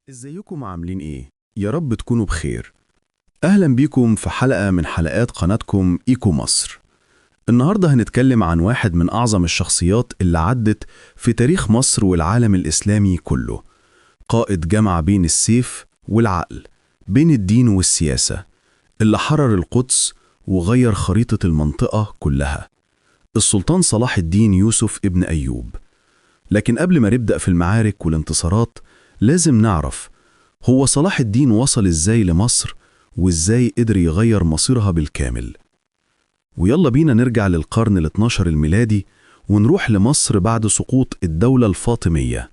ازيكم عاملين ايه؟ يا رب تكونوا بخير. اهلا بيكم في حلقة من حلقات قناتكم ايكو مصر. النهاردة هنتكلم عن واحد من اعظم الشخصيات اللي عدت في تاريخ مصر والعالم الاسلامي كله. قائد جمع بين السيف والعقل، بين الدين والسياسة، اللي حرر القدس وغير خريطة المنطقة كلها. السلطان صلاح الدين يوسف ابن أيوب. لكن قبل ما نبدأ في المعارك والانتصارات لازم نعرف هو صلاح الدين وصل إزاي لمصر وإزاي قدر يغير مصيرها بالكامل. ويلا بينا نرجع للقرن ال12 الميلادي ونروح لمصر بعد سقوط الدولة الفاطمية.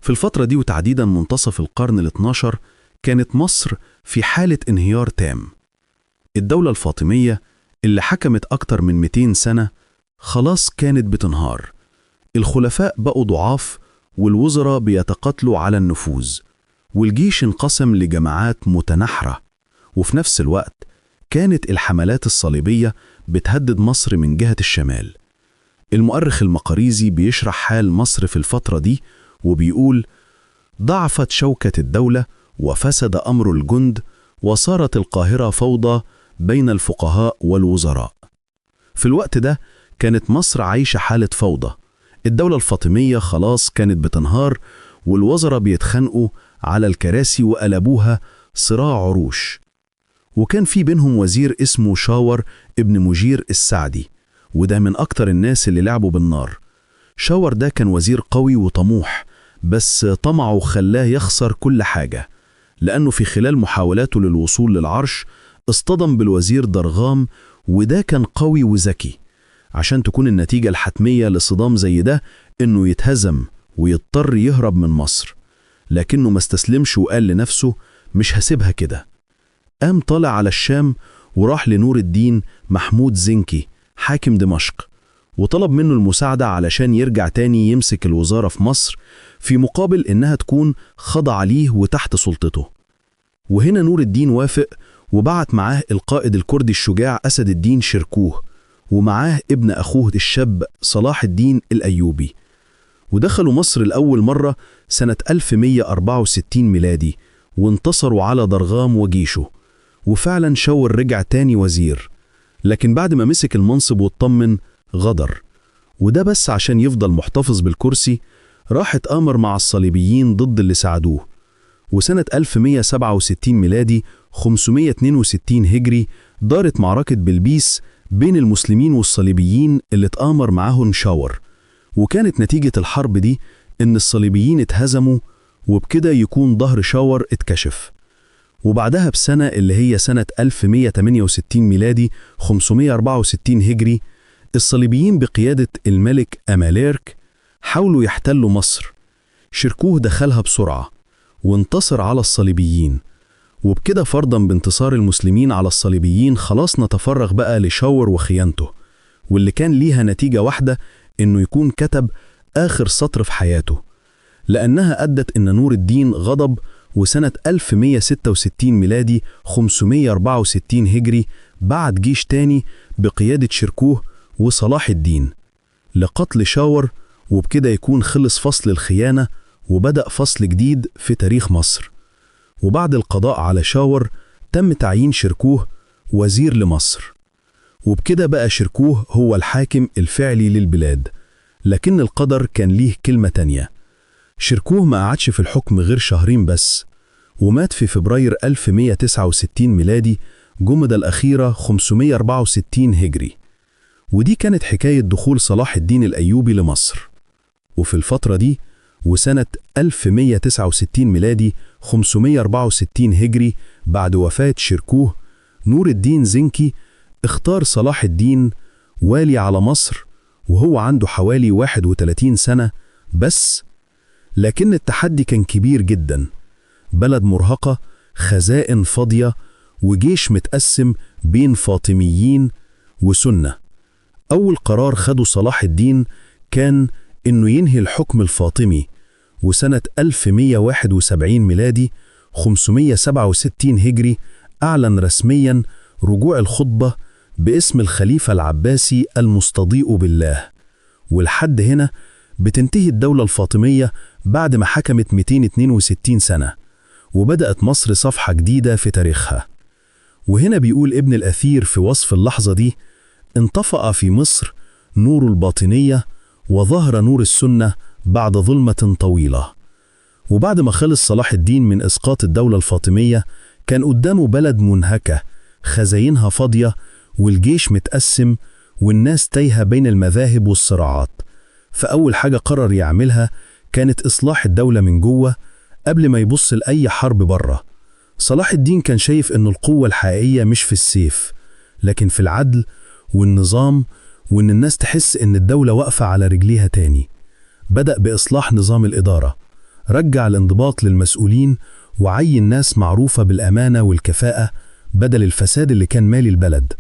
في الفترة دي وتحديدا منتصف القرن ال12 كانت مصر في حالة انهيار تام. الدولة الفاطمية اللي حكمت أكتر من 200 سنة خلاص كانت بتنهار. الخلفاء بقوا ضعاف والوزراء بيتقاتلوا على النفوذ، والجيش انقسم لجماعات متناحرة. وفي نفس الوقت كانت الحملات الصليبية بتهدد مصر من جهة الشمال. المؤرخ المقريزي بيشرح حال مصر في الفترة دي وبيقول: ضعفت شوكة الدولة وفسد أمر الجند، وصارت القاهرة فوضى بين الفقهاء والوزراء. في الوقت ده كانت مصر عايشة حالة فوضى. الدولة الفاطمية خلاص كانت بتنهار، والوزراء بيتخانقوا على الكراسي وقلبوها صراع عروش. وكان في بينهم وزير اسمه شاور ابن مجير السعدي، وده من أكتر الناس اللي لعبوا بالنار. شاور ده كان وزير قوي وطموح، بس طمعه خلاه يخسر كل حاجة، لأنه في خلال محاولاته للوصول للعرش اصطدم بالوزير درغام، وده كان قوي وذكي. عشان تكون النتيجة الحتمية لصدام زي ده إنه يتهزم ويضطر يهرب من مصر. لكنه ما استسلمش وقال لنفسه مش هسيبها كده. قام طالع على الشام وراح لنور الدين محمود زنكي حاكم دمشق، وطلب منه المساعدة علشان يرجع تاني يمسك الوزارة في مصر، في مقابل إنها تكون خاضعة ليه وتحت سلطته. وهنا نور الدين وافق، وبعت معاه القائد الكردي الشجاع أسد الدين شركوه، ومعاه ابن أخوه الشاب صلاح الدين الأيوبي. ودخلوا مصر لأول مرة سنة 1164 ميلادي، وانتصروا على درغام وجيشه. وفعلا شاور رجع تاني وزير، لكن بعد ما مسك المنصب واطمن غدر. وده بس عشان يفضل محتفظ بالكرسي راح اتآمر مع الصليبيين ضد اللي ساعدوه. وسنة 1167 ميلادي 562 هجري دارت معركة بلبيس بين المسلمين والصليبيين اللي اتآمر معاهم شاور. وكانت نتيجة الحرب دي إن الصليبيين اتهزموا، وبكده يكون ظهر شاور اتكشف. وبعدها بسنة اللي هي سنة 1168 ميلادي 564 هجري، الصليبيين بقيادة الملك أماليرك حاولوا يحتلوا مصر. شركوه دخلها بسرعة وانتصر على الصليبيين. وبكده فرضا بانتصار المسلمين على الصليبيين خلاص نتفرغ بقى لشاور وخيانته، واللي كان ليها نتيجة واحدة، إنه يكون كتب آخر سطر في حياته، لأنها أدت إن نور الدين غضب. وسنة 1166 ميلادي 564 هجري بعت جيش تاني بقيادة شركوه وصلاح الدين لقتل شاور، وبكده يكون خلص فصل الخيانة وبدأ فصل جديد في تاريخ مصر. وبعد القضاء على شاور تم تعيين شركوه وزير لمصر، وبكده بقى شركوه هو الحاكم الفعلي للبلاد. لكن القدر كان ليه كلمة تانية. شركوه ما قعدش في الحكم غير شهرين بس، ومات في فبراير 1169 ميلادي جمد الأخيرة 564 هجري. ودي كانت حكاية دخول صلاح الدين الأيوبي لمصر. وفي الفترة دي وسنة 1169 ميلادي 564 هجري بعد وفاة شركوه، نور الدين زنكي اختار صلاح الدين والي على مصر، وهو عنده حوالي 31 سنة بس. لكن التحدي كان كبير جدا، بلد مرهقة، خزائن فاضية، وجيش متقسم بين فاطميين وسنة. أول قرار خده صلاح الدين كان إنه ينهي الحكم الفاطمي. وسنة 1171 ميلادي 567 هجري أعلن رسميا رجوع الخطبة باسم الخليفة العباسي المستضيء بالله. ولحد هنا بتنتهي الدولة الفاطمية بعد ما حكمت 262 سنة. وبدأت مصر صفحة جديدة في تاريخها. وهنا بيقول ابن الأثير في وصف اللحظة دي: انطفأ في مصر نور الباطنية وظهر نور السنة بعد ظلمة طويلة. وبعد ما خلص صلاح الدين من إسقاط الدولة الفاطمية، كان قدامه بلد منهكة، خزاينها فاضية، والجيش متقسم، والناس تايهة بين المذاهب والصراعات. فأول حاجة قرر يعملها كانت إصلاح الدولة من جوه قبل ما يبص لأي حرب بره. صلاح الدين كان شايف إن القوة الحقيقية مش في السيف، لكن في العدل والنظام، وإن الناس تحس إن الدولة واقفة على رجليها تاني. بدأ بإصلاح نظام الإدارة، رجع الانضباط للمسؤولين، وعين ناس معروفة بالأمانة والكفاءة بدل الفساد اللي كان مالي البلد.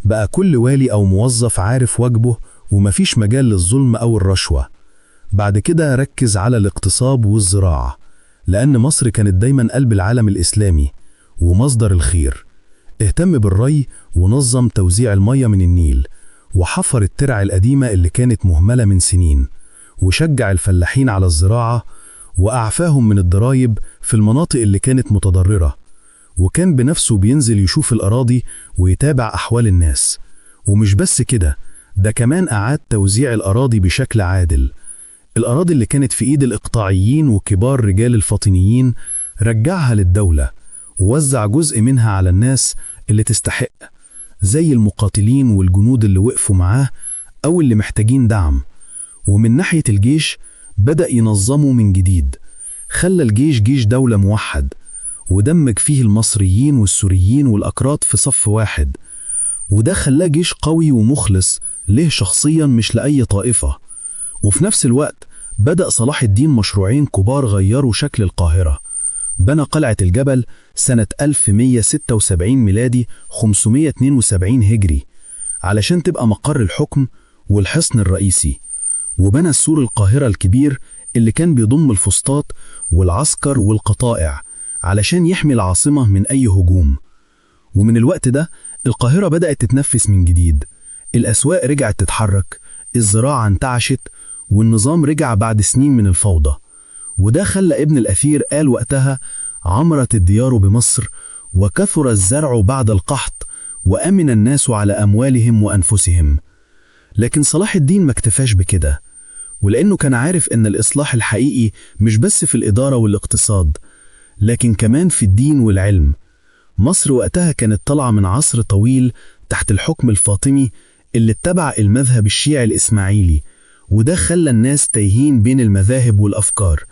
بقى كل والي أو موظف عارف واجبه، ومفيش مجال للظلم أو الرشوة. بعد كده ركز على الاقتصاد والزراعة، لأن مصر كانت دايما قلب العالم الإسلامي ومصدر الخير. اهتم بالري ونظم توزيع المية من النيل، وحفر الترع القديمة اللي كانت مهملة من سنين، وشجع الفلاحين على الزراعة وأعفاهم من الضرايب في المناطق اللي كانت متضررة. وكان بنفسه بينزل يشوف الأراضي ويتابع أحوال الناس. ومش بس كده، ده كمان أعاد توزيع الأراضي بشكل عادل. الأراضي اللي كانت في إيد الإقطاعيين وكبار رجال الفاطميين رجعها للدولة، ووزع جزء منها على الناس اللي تستحق، زي المقاتلين والجنود اللي وقفوا معاه أو اللي محتاجين دعم. ومن ناحية الجيش بدأ ينظمه من جديد، خلى الجيش جيش دولة موحد، ودمج فيه المصريين والسوريين والأكراد في صف واحد، وده خلاه جيش قوي ومخلص له شخصيا مش لأي طائفة. وفي نفس الوقت بدأ صلاح الدين مشروعين كبار غيروا شكل القاهرة. بنى قلعة الجبل سنة 1176 ميلادي 572 هجري علشان تبقى مقر الحكم والحصن الرئيسي، وبنى سور القاهرة الكبير اللي كان بيضم الفسطاط والعسكر والقطائع علشان يحمي العاصمة من أي هجوم. ومن الوقت ده القاهرة بدأت تتنفس من جديد، الأسواق رجعت تتحرك، الزراعة انتعشت، والنظام رجع بعد سنين من الفوضى. وده خلى ابن الأثير قال وقتها: عمرت الديار بمصر، وكثر الزرع بعد القحط، وأمن الناس على أموالهم وأنفسهم. لكن صلاح الدين ما اكتفاش بكده، ولأنه كان عارف إن الإصلاح الحقيقي مش بس في الإدارة والاقتصاد، لكن كمان في الدين والعلم. مصر وقتها كانت طالعة من عصر طويل تحت الحكم الفاطمي اللي اتبع المذهب الشيعي الإسماعيلي، وده خلى الناس تايهين بين المذاهب والأفكار.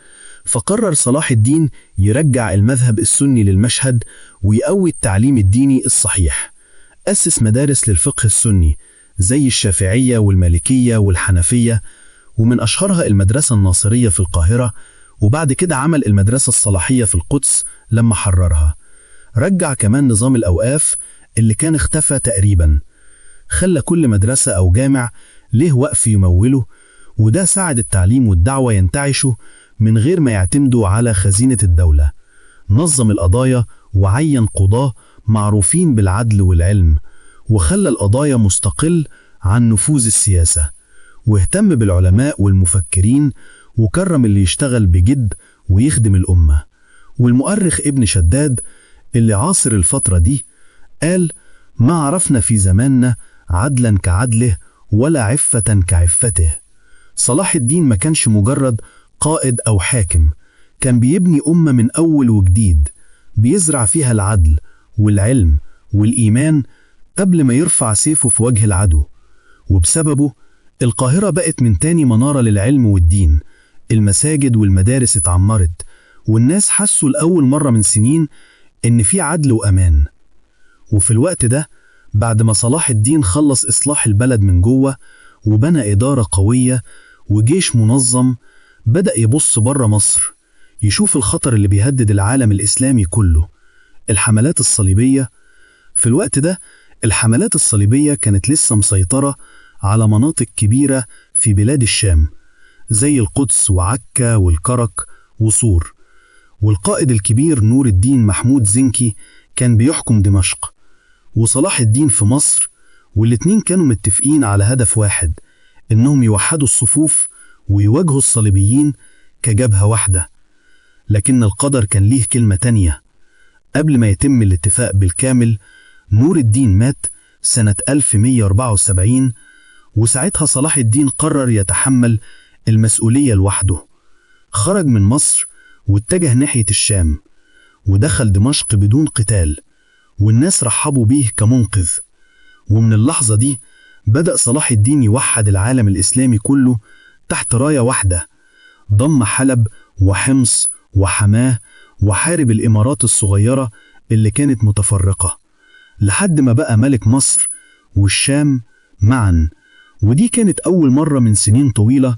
فقرر صلاح الدين يرجع المذهب السني للمشهد ويقوي التعليم الديني الصحيح. أسس مدارس للفقه السني زي الشافعية والمالكية والحنفية، ومن أشهرها المدرسة الناصرية في القاهرة، وبعد كده عمل المدرسة الصلاحية في القدس لما حررها. رجع كمان نظام الأوقاف اللي كان اختفى تقريبا، خلى كل مدرسة أو جامع له وقف يموله، وده ساعد التعليم والدعوة ينتعشوا من غير ما يعتمدوا على خزينة الدولة. نظم القضايا وعين قضاة معروفين بالعدل والعلم، وخلى القضايا مستقل عن نفوذ السياسة، واهتم بالعلماء والمفكرين، وكرم اللي يشتغل بجد ويخدم الأمة. والمؤرخ ابن شداد اللي عاصر الفترة دي قال: ما عرفنا في زماننا عدلا كعدله ولا عفة كعفته. صلاح الدين ما كانش مجرد قائد أو حاكم، كان بيبني أمة من أول وجديد، بيزرع فيها العدل والعلم والإيمان قبل ما يرفع سيفه في وجه العدو. وبسببه القاهرة بقت من تاني منارة للعلم والدين، المساجد والمدارس اتعمرت، والناس حسوا لأول مرة من سنين إن في عدل وأمان. وفي الوقت ده بعد ما صلاح الدين خلص إصلاح البلد من جوه وبنى إدارة قوية وجيش منظم، بدأ يبص بره مصر، يشوف الخطر اللي بيهدد العالم الإسلامي كله، الحملات الصليبية. في الوقت ده الحملات الصليبية كانت لسه مسيطرة على مناطق كبيرة في بلاد الشام زي القدس وعكا والكرك وصور، والقائد الكبير نور الدين محمود زنكي كان بيحكم دمشق، وصلاح الدين في مصر، والاتنين كانوا متفقين على هدف واحد، إنهم يوحدوا الصفوف ويواجهوا الصليبيين كجبهة واحدة. لكن القدر كان ليه كلمة تانية. قبل ما يتم الاتفاق بالكامل، نور الدين مات سنة 1174، وساعتها صلاح الدين قرر يتحمل المسؤولية لوحده. خرج من مصر واتجه ناحية الشام، ودخل دمشق بدون قتال، والناس رحبوا بيه كمنقذ. ومن اللحظة دي بدأ صلاح الدين يوحد العالم الإسلامي كله تحت راية واحدة. ضم حلب وحمص وحماه، وحارب الإمارات الصغيرة اللي كانت متفرقة، لحد ما بقى ملك مصر والشام معا. ودي كانت أول مرة من سنين طويلة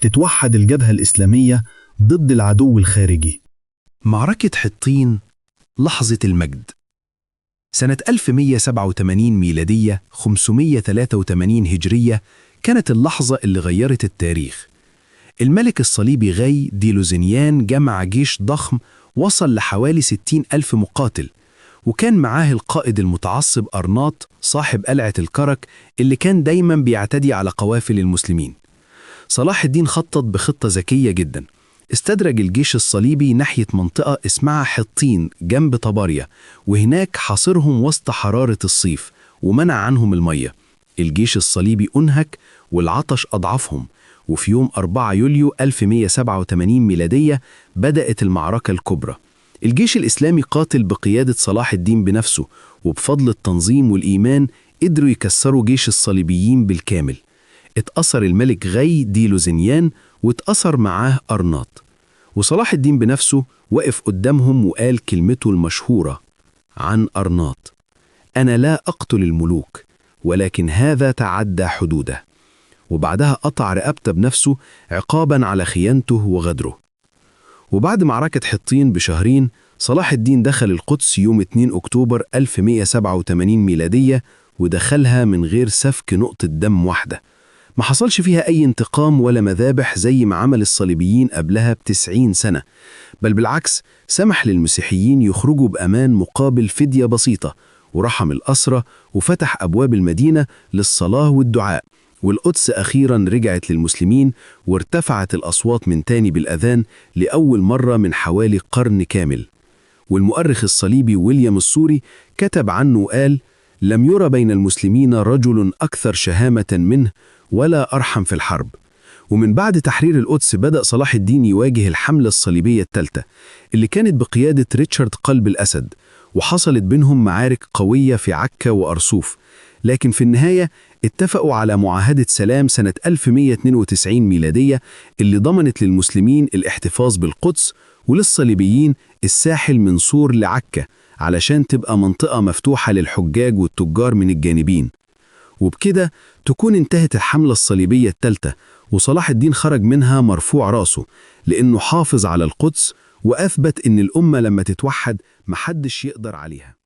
تتوحد الجبهة الإسلامية ضد العدو الخارجي. معركة حطين، لحظة المجد. سنة 1187 ميلادية، 583 هجرية، كانت اللحظة اللي غيرت التاريخ. الملك الصليبي غي دي لوزينيان جمع جيش ضخم وصل لحوالي 60 ألف مقاتل، وكان معاه القائد المتعصب أرناط صاحب قلعة الكرك اللي كان دايما بيعتدي على قوافل المسلمين. صلاح الدين خطط بخطة ذكية جدا، استدرج الجيش الصليبي ناحية منطقة اسمها حطين جنب طباريا، وهناك حاصرهم وسط حرارة الصيف ومنع عنهم المية. الجيش الصليبي أنهك والعطش أضعفهم، وفي يوم 4 يوليو 1187 ميلادية بدأت المعركة الكبرى. الجيش الإسلامي قاتل بقيادة صلاح الدين بنفسه، وبفضل التنظيم والإيمان قدروا يكسروا جيش الصليبيين بالكامل. اتأثر الملك غي دي لوزينيان واتأثر معاه أرناط، وصلاح الدين بنفسه وقف قدامهم وقال كلمته المشهورة عن أرناط: أنا لا أقتل الملوك، ولكن هذا تعدى حدوده. وبعدها قطع رقبته بنفسه عقابا على خيانته وغدره. وبعد معركة حطين بشهرين، صلاح الدين دخل القدس يوم 2 أكتوبر 1187 ميلادية، ودخلها من غير سفك نقطة دم واحدة. ما حصلش فيها أي انتقام ولا مذابح زي ما عمل الصليبيين قبلها ب90 سنة، بل بالعكس سمح للمسيحيين يخرجوا بأمان مقابل فدية بسيطة، ورحم الأسرى وفتح أبواب المدينة للصلاة والدعاء. والقدس أخيرا رجعت للمسلمين، وارتفعت الأصوات من تاني بالأذان لأول مرة من حوالي قرن كامل. والمؤرخ الصليبي ويليام السوري كتب عنه وقال: لم يرى بين المسلمين رجل أكثر شهامة منه ولا أرحم في الحرب. ومن بعد تحرير القدس بدأ صلاح الدين يواجه الحملة الصليبية الثالثة اللي كانت بقيادة ريتشارد قلب الأسد، وحصلت بينهم معارك قوية في عكا وأرسوف، لكن في النهاية اتفقوا على معاهدة سلام سنة 1192 ميلادية اللي ضمنت للمسلمين الاحتفاظ بالقدس وللصليبيين الساحل من صور لعكا علشان تبقى منطقة مفتوحة للحجاج والتجار من الجانبين. وبكده تكون انتهت الحملة الصليبية الثالثة، وصلاح الدين خرج منها مرفوع راسه لأنه حافظ على القدس وأثبت إن الأمة لما تتوحد محدش يقدر عليها.